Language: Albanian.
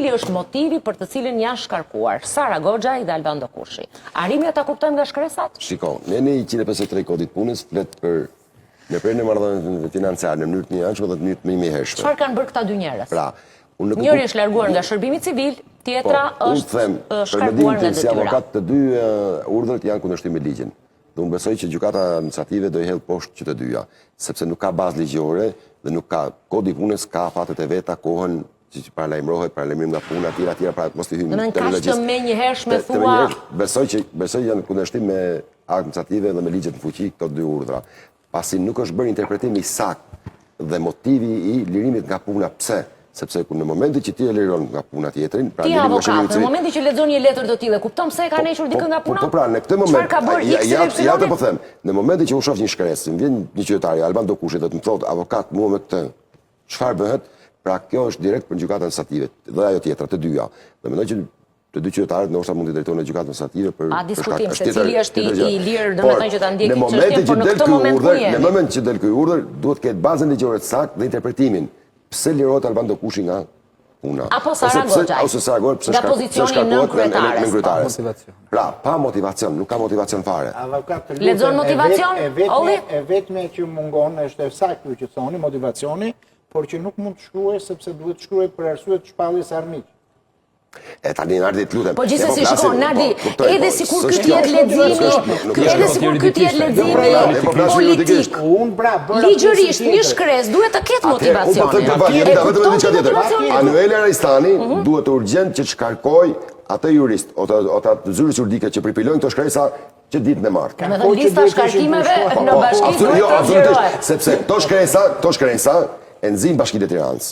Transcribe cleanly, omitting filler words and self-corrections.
Cili është motivi për të cilin janë shkarkuar Sara Goxhaj dhe Alban Dokushi? Arrijmë ta kuptojmë nga shkresat? Shiko, neni 153 i Kodit të Punës flet për ndërprerjen e marrëdhënieve financiare në mënyrë të njëanshme dhe në mënyrë të menjëhershme. Çfarë kanë bërë këta dy njerëz? Pra, unë nuk Njëri është larguar nga shërbimi civil, tjetra po, është them, shkarkuar nga detyra. Si avokat të dy urdhrat janë kundërshtim me ligjin. Dhe unë besoj që gjykata administrative do i hedhë poshtë që të dyja, sepse nuk ka bazë ligjore dhe nuk ka kodi i punës ka afatet e veta, kohën që që paralajmërohet, paralajmërim nga puna, tjera, tjera, pra mos të hyjmë në kaq të menjëhershme thua... Besoj që besoj që janë kundërshtim me akt administrative dhe me ligjet në fuqi këto dy urdhra. Pasi nuk është bërë interpretim i saktë dhe motivi i lirimit nga puna pse? Sepse kur në momentin që ti e liron nga puna tjetrin, pra ti avokat, në momentin që lexon një letër të tillë, kupton pse e kanë po, hequr dikë po, nga puna? Po, po pra, në këtë moment, çfarë ka bërë X ja, ja, ja të po them, në momentin që unë shoh një shkresë, më vjen një qytetar, Alban Dokushi dhe të më thotë avokat mua me këtë, çfarë bëhet? Pra kjo është direkt për gjykatën administrative dhe ajo tjetra, të dyja. Dhe mendoj që të dy qytetarët ndoshta mund të drejtohen në gjykatën administrative për Pa diskutim se cili është i lirë, domethënë që ta ndjekë çështjen, por në këtë moment ku jemi. Në moment që del ky urdhër, duhet të ketë bazën ligjore të saktë dhe interpretimin. Pse lirohet Alban Dokushi nga puna? Apo Sara Goxhaj. Ose Sara Goxhaj, pse nga pozicioni i nënkryetares. Nënkryetares. Pra, pa motivacion, nuk ka motivacion fare. Avokat, të lutem, Lexon motivacion, Olli? E vetmja që mungon është e saktë ju që thoni motivacioni, por që nuk mund të shkruajë sepse duhet të shkruajë për arsye të shpalljes armik. E tani Nardi të lutem. Po gjithsesi po shiko Nardi, po, edhe po, sikur ky të jetë leximi, edhe sikur ky të jetë leximi po politik. Unë pra bëra ligjërisht një shkresë duhet të ketë motivacion. Unë po them të vetëm diçka tjetër. Anuela Ristani mhm. duhet urgjent që të shkarkojë atë jurist ose ata zyrës juridike që përpilojnë këto shkresa që ditën e martë. Domethënë lista e shkarkimeve në bashki duhet jo, të zgjerohet. Sepse këto shkresa, këto shkresa e nxijnë bashkinë e Tiranës.